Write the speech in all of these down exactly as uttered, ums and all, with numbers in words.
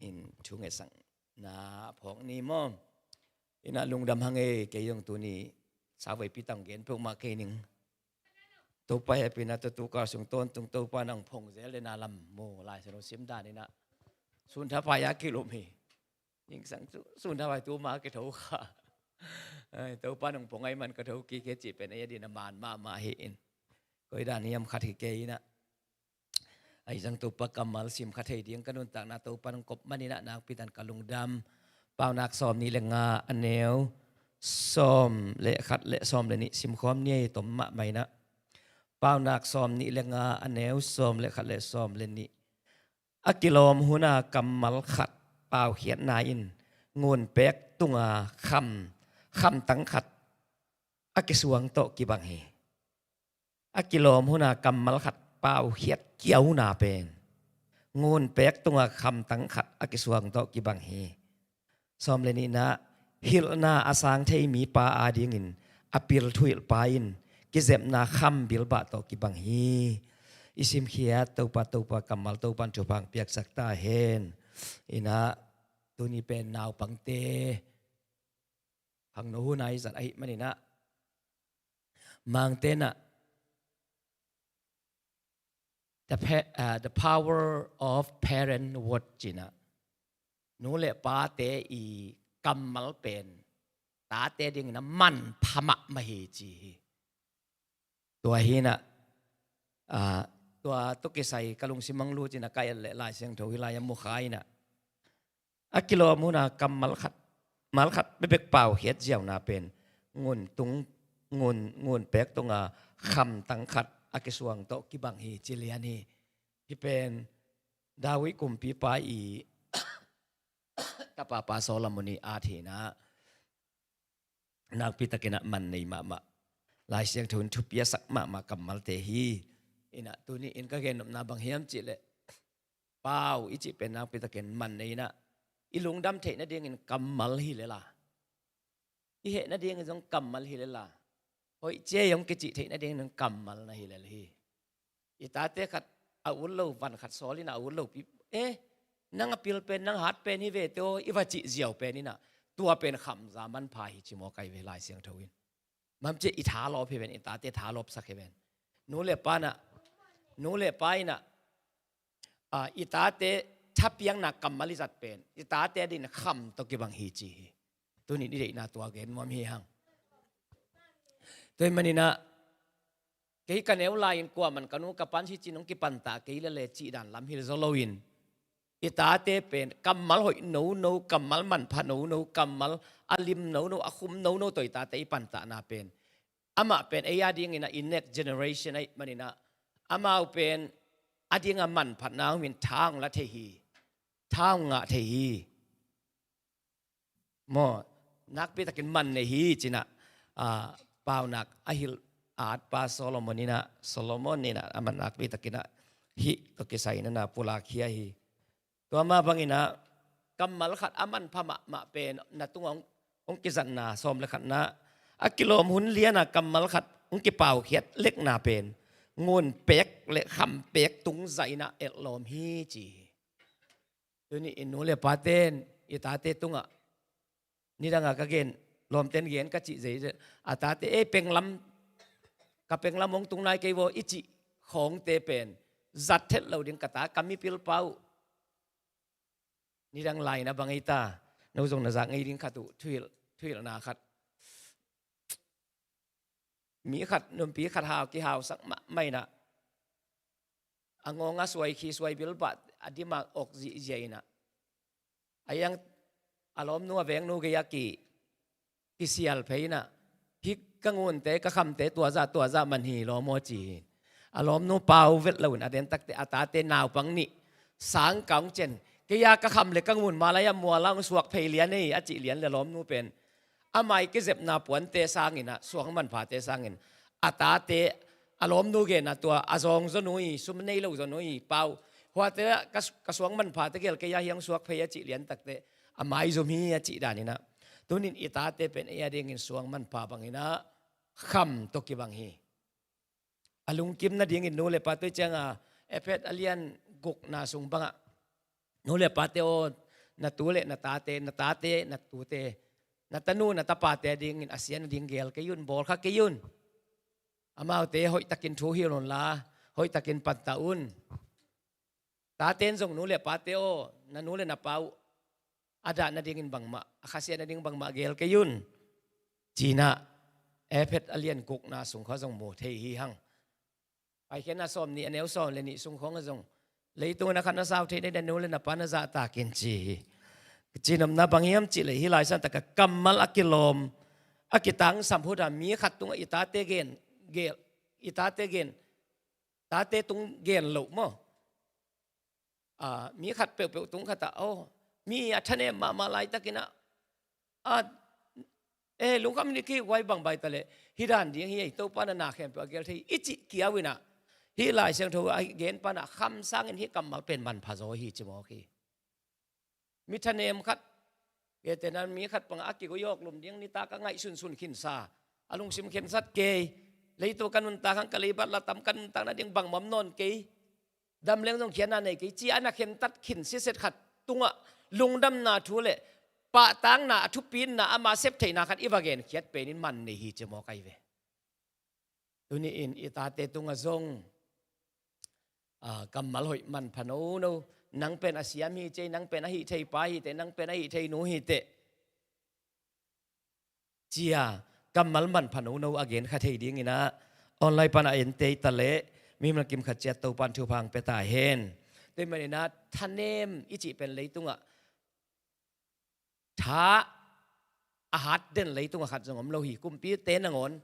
in thu ngetsak na phawk ni maw? Ina lungdam hang e, kei zong tuni sauveipi tang gen peuhmah kei ning. Topa hehpihna tawh tu kal sung tawntung Topa nang phong zel le na lam mu Lai Siangtho sim dan ina sun thapai a kilum hi. Zingsang tu sun thapai tu ma kitho kha. Ai, Topa nang phong ai man ka tho kik he cih pen ei a dina man mahmah hi in. Koi dan hiam khat hi kei ina. Ai zang Topa kammal sim kha thei ding ka nuntakna Topa nang kop man ina nakpi tan ka lungdam. Paunak sawm nih le nga a neu sawm le khat le sawm le nih simkhawm ni ei tom mahmah ina. Paunak sawm nih le nga a neu sawm le khat le sawm le nih. A kilawm huna kammal khat paukhiatna in ngun pek tunga kham, khamtang khat a kisuang tawh kibang hi. A kilawm huna kammal khat paukhiat kiauna pen ngun pek tunga khamtang khat a kisuang tawh kibang hi. Sawm le nihna, hilhna a sang thei mipa adingin a pil thuhilhpa in kizepna kham bilbah tawh kibang hi. I simkhiat Topa, Topa kammal Topan thupha piaksak ta hen. Ina tuni pen naupangte khangno huna i zat ahi manina Mangte na the, pa- uh, the power of parent word cina. Nu le pate i kammal pen tate dingina manpha mahmah hi ci hi. Tua hina uh, tua tawh kisai ka lungsim mang lu cina ka et le Lai Siangtho hi lai a mu kha ina. A kilawm huna kammal khat, mal khat bebek paukhiat ziauna pen ngun tung, ngun, ngun pek tunga khamtang khat a kisuang tawh kibang hi ci lian hi. Hi pen David kumpipa i tapapa Solomon i at hina nakpi takin a man nei mahmah, Lai Siangtho in thupi a sak mahmah kammalte hi. Ina tuni in ka gen nopna bang hiam cih leh pau i cih pen nakpi takin man nei ina i lungdam theih nadingin kammal hi lela, i heh nadingin zong kammal hi lela, hoih cia i hong kicih theih nadingin kammal na hi lel hi. I tate khat a ut lo van khat sawl ina a ut lo pi, eh, nang a pil pen nang hat pen hi ve teo i va cih ziau pen ina tua pen khamza manpha hi ci maw kai ve Lai Siangtho in. Mam cia i thalawp hi ven, i tate thalawpsak hi ven. Nu le pa na, nu le pa ina a, i tate thapiakna kammal i zat pen i tate a din kham tawh kibang hi ci hi. Tuni i deihna tua gen nuam hi hang. Tua hi manina kei ka neu lai-in kuaman ka nu ka pan hi ci nong kipanta kei le le cih dan lam hil zaw loin i tate pen kammal hoih nono, kammal manpha nono, kammal a lim nono, a khum nono tawh i tate i pantahna pen amah pen ei a dingina i next generation ahi manina amau pen a dinga manphatna hong min tha hong la thei hi, tha hong ngah thei hi. Maw, nakpi takin man nei hi cina, a, paunak a hilh atpa Solomon ina, Solomon ina a man nakpi takina hih tawh kisaina na pulak hi a hi. Tua mah bangina kammal khat a manpha mahmah pen na tungah hong, hong kizatna sawm le khatna a kilawm hun liana kammal khat hong kipaukhiat lekna pen ngun pek le kham pek tung zaina etlawm hi ci hi. Tuni in nu le paten i tate tungah nidanga ka gen lawmten gen ka cih zei a tate ei penglam ka penglam hong tung nai kei vaw i cih khawngte pen zat thet lo ding ka ta ka mipil pau. Nidang laina bang ei ta no zong na zak ngei ding khat uh thuhilh, thuhilhna khat. Mi khat numpi khat hau kihausak mahmah ina a ngawnga suai khi suai bilbah a dimak awk zihziah ina a iang a lawmnu a vengnu gei a ki kisial phei ina hih ka ngunte ka khamte tuazah tuazah man hi lawm aw ci hi. A lawmnu pau vet loin a den takte a tate naupang nih sangkah hong cen kei a ka kham le ka ngun malai a muala hong suak phei lian ei a cih lian le lawmnu pen amah i kizepna puante sangin a suang manphate sangin a tate a lawmnu genna tua a zawng zaw nui sum nei lo zaw nui pau huate ka, ka suang manphate gel kei a hiang suak phei a cih lian takte a maizum hi a cih danin a tunin i tate pen ei a dingin suang manpha bangin a kham tawh kibang hi. A lungkim nadingin nu le pa tui cianga Efesa a lian gukna sung bangah nu le pate aw na tu le na tate, na tate, na tute, na tanu, na tapate a dingin a sia nading gel kei un, bawl kha kei un. Amaute hoihtakin thu hilh unla, hoihtakin pantah un. Tate in zong, nu le pate aw, na nu le na pa uh a dah nadingin bangmah, a khasia nading bangmah gel kei un, ci-in ah Efesa a lian gukna sung khawng zong mu thei hi hang. Paikhiatna sawm nih, a neu sawm le nih sung khawng ah zong, leitungah na khat na sau thei nading na nu le na pa na zahtakin, ci hi. Cinopna bang hiam cih leh hih Lai Siangtho ah kammal a kilawm, a kitangsam hun a mi khat tungah i tate gen, gel, i tate gen, tate tung gen loh maw. Ah, mi khat peuhpeuh tung khat ah, aw, mi a thanem mahmah laitakin ah, ah, eh, lungkham ni ki guai bang bai ta leh, hih dan ding hi ei, Topa na na khempeuh a gel thei, i cih kiau in ah, hih Lai Siangtho a gen pan ah kham sangin hih kammal pen manpha zaw hi ci mawk hi. Mi thanem khat, gentehna-in mi khat panga a kigawm lum ding, nitak a ngaihsunsun khinsa, a lungsim khensat kei, leitung ka nuntak hang ka leibat la tam, ka nuntak nading bangmah om nawn kei, dam leng zong khiatna nei kei, ci-a na khentat khin siset khat tungah lungdamna thu le pahtakna, a thupina, ama sep theihna khat i va genkhiat penin man nei hi ci mawk ahi ve. Tuni-in i tate tungah zong, ah, kammal hoih manpha nono. Nang pen a siam hi ci ei, nang pen a hih thei pa hi teh, nang pen a hih thei nu hi teh, ci-a kammal manpha nono a gen kha thei dingin ah, online pan a en tei ta leh, mi mangkim khat ciat Topa'n thupha hong pia ta hen. Tua ahih manin ah thanem i cih pen leitungah tha a hat den leitung a khat zong om lo hi. Kumpite nangawn,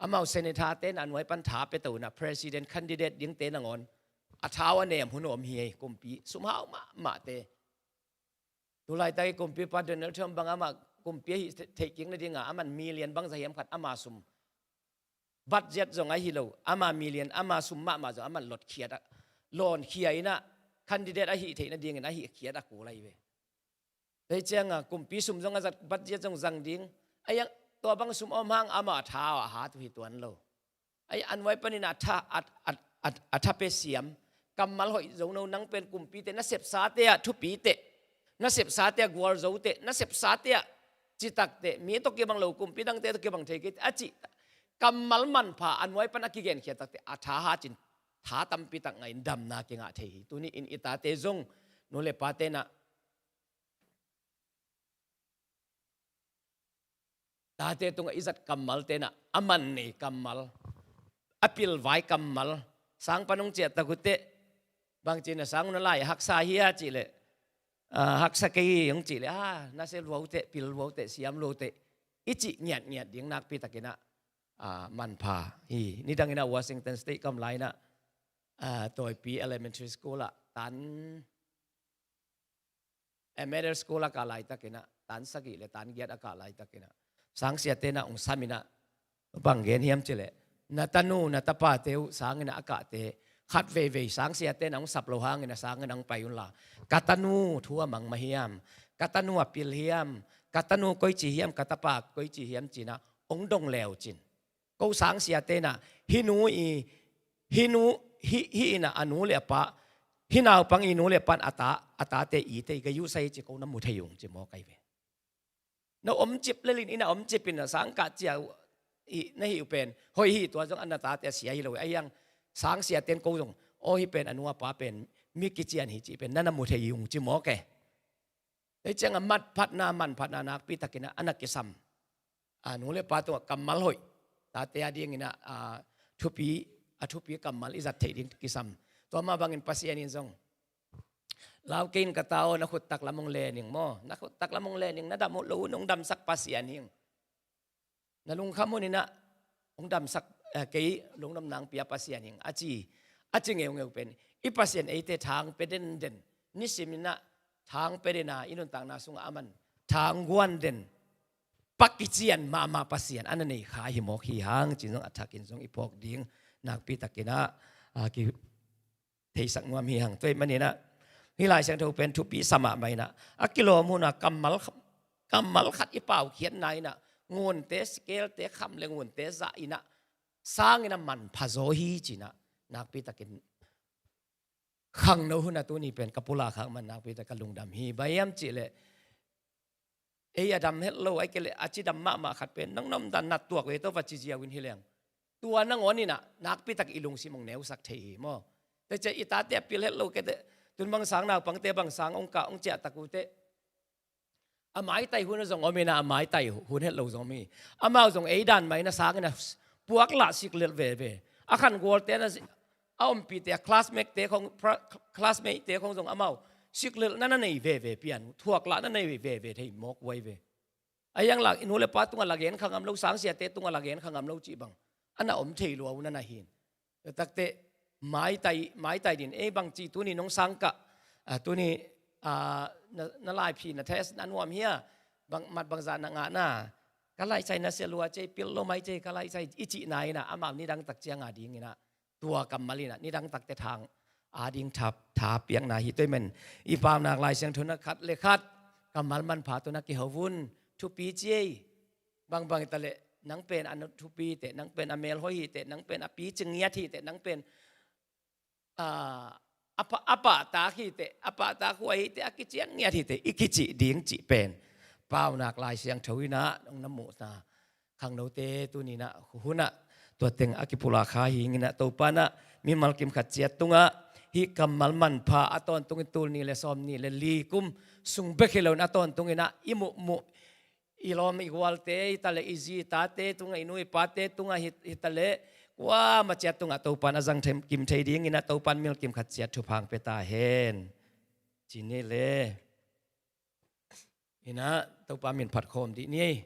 amau senator-te in a nuai pan tha pia to in ah, president candidate dingte nangawn a thau a nem hun om hi ei, kumpi sum hau mahmahte. Tulaitak i kumpipa Donald Trump bang, amah kumpi a hih theih kik nadingin ah, aman million bangzah hiam khat ama sum, budget zong ahi lo, ama million, ama sum mahmah zong aman lotkhiat a, lawnkhia in ah, candidate a hih theih nadingin a hihkhiat a kul ahi ve. Tua hi ciangin kumpi sum zong a zat, budget zong zang ding. Ahi hang tua bang sum om hang amah a tha a hat uh hi tuan lo. Ahi hang a nuai panin a tha, a, a, a, a tha pia siam. Kammal hoih zo no, nang pen kumpite, na sepsate ah thupi teh, na sepsate ah gualzo teh, na sepsate ah citak teh, mi tawh kibang lo, kumpi dangte tawh kibang thei kei teh, a cih kammal manpha a nuai pan a kigenkhiat tak teh, a tha hat in, tha tampi tak ngah in damna kingah thei hi. Tuni-in i tate zong, nu le pate in ah, tate tungah i zat kammalte in ah, a man nei kammal, a pilvai kammal, sang pan hong ciah tak uh teh, bangci na sang uh na lai haksa hia cih leh, ah, haksa kei hi hong cih leh, ah, na sia lua uh teh, pil lua uh teh, siam lua uh teh, i cih ngiatngiat ding nakpi takin ah, ah, manpha hi. Nidangin ah Washington State ka om lai-in ah, ah, Toipi Elementary School ah tan, eh, middle school a kah laitakin ah, tan sagih le tan giat a kah laitakin ah, sangsiate in ah hong sam in ah, bang gen hiam cih leh, na tanu, na tapate uh sangin ah a kahte, khat veivei sangsiate in ah hong sap loh hangin ah sangin ah hong pai unla, ka tanu thu a mang mah hiam, ka tanu a pil hiam, ka tanu koici hiam, ka tapa koici hiam ci-in ah hong dong leucin. Ko sangsiate in ah, hih nu i, hih nu, hih, hih in ah a nu le a pa, hih naupang i nu le a pa'n a ta, a tate i tei ka yuhsa hi ci ko na mu thei ung ci mawk ahi ve. Na omcip lel in, inn ah omcip in ah, sang kah ciah uh i na hih uh pen hoih hi, tua zong a na tate a sia hi lo. Ahi hang sangsiate in ko zong, aw, hih pen a nu a pa pen mi kician hi cih pen na na mu thei ung ci mawk e. Tua hi ciangin matphatna, manphatna nakpi takin ah a na kisam, a, nu le pa tungah kammal hoih, tate a dingin ah, a, thupi, a thupi kammal i zat theih ding kisam. Tua mah bangin Pasian in zong, lau kei in ka ta aw, na khut taklam hong len ing maw, na khut taklam hong len ing, na dam uh lo un, hong damsak Pasian hi ing. Na lungkham hun in ah hong damsak, eh, kei lungnopna hong pia Pasian hi ing, a ci, a ci ngeungeu pen, i Pasian eite tha hong pia denden, nisimin ah tha hong pia den a, i nuntakna sungah aman tha hong guan den, pa kician mahmah Pasian a na nei kha hi mawk hi hang ci-in zong a thakin zong i phawk ding nakpi takin ah, a, ki theisak nuam hi hang. Tua ahih manin ah, hih Lai Siangtho pen thupi sa mahmah in ah, a kilawm hun a kammal, kammal khat i paukhiatna in ah, ngunte, skelte, kham le ngunte zah in ah, sangin ah manpha zaw hi ci-in ah, nakpi takin khangno hun a tuni pen ka pulak khak man nakpi tak ka lungdam hi. Bang hiam cih leh ei a dam het lo, ahih kei leh a cidam mahmah khat pen nang na omdan na tuak ve tawh va ci ziau in hi leng, tua nangawn in ah nakpi tak i lungsim hong neusak thei hi maw. Tua ciang i tate a pil het lo kei teh, tun bang sang naupangte bang sang hong kah hong ciah tak uh teh, a maitai hun zong om in ah, a maitai hun het lo zong om hi. Amau zong ei dan mah in a sang in a puak lah siklelh veve. A khangualte na si-, a ompite, a classmate-te khong, pra-, classmate-te khong zong amau siklelhna na nei veve pian, thuak lah na nei veve thei mawk uh ahi ve. A hiang lak i nu le pa tungah la gen kha ngam lo, sangsiate tungah la gen kha ngam lo cih bang a na om thei lua uh na na hi in. Tua tak teh maitai, maitai ding ei bang ci tuni nong sang kah, ah, tuni, ah, na, na laiphi na test na nuam hia, bang mat bang zah na ngah na, ka laisai na sia lua cei, pil lo mai cei, ka laisai i cihna in ah amau nidang tak ciang a ding in ah tua kammal in ah nidang tak teh thang a ding tha, tha piakna hi. Tua ahih manin i Paunak Lai Siangtho na khat le khat kammal manpha tawh na kiho un. Thupi ci ei. Bangbang hi ta leh nang pen a na thupi teh, nang pen a melhoih hi teh, nang pen a picing ngiat hi teh, nang pen, ah, a pa, a pahtak hi teh, a pahtak huai hi teh, a kician ngiat hi teh i kicih ding cih pen Paunak Lai Siangtho in ah nong na muhna khangnote tuni in ah hun ah tua teng a kipulak kha hi ing in ah, Topa in ah mimal kim khat ciat tungah hih kammal manpha a tawntung in tul nih le sawm nih le li kum sung bek hi lo in a tawntung in ah i muhmuh, i lawm i gualte hi ta leh i zi i tate tungah, i nu i pate tungah hi, hi ta leh kuamah ciat tungah Topa in a zang thei, kim thei ding in ah Topa in mimal kim khat ciat thupha hong pia ta hen. Ci ni le. In ah Topa min phat khawm dih ni.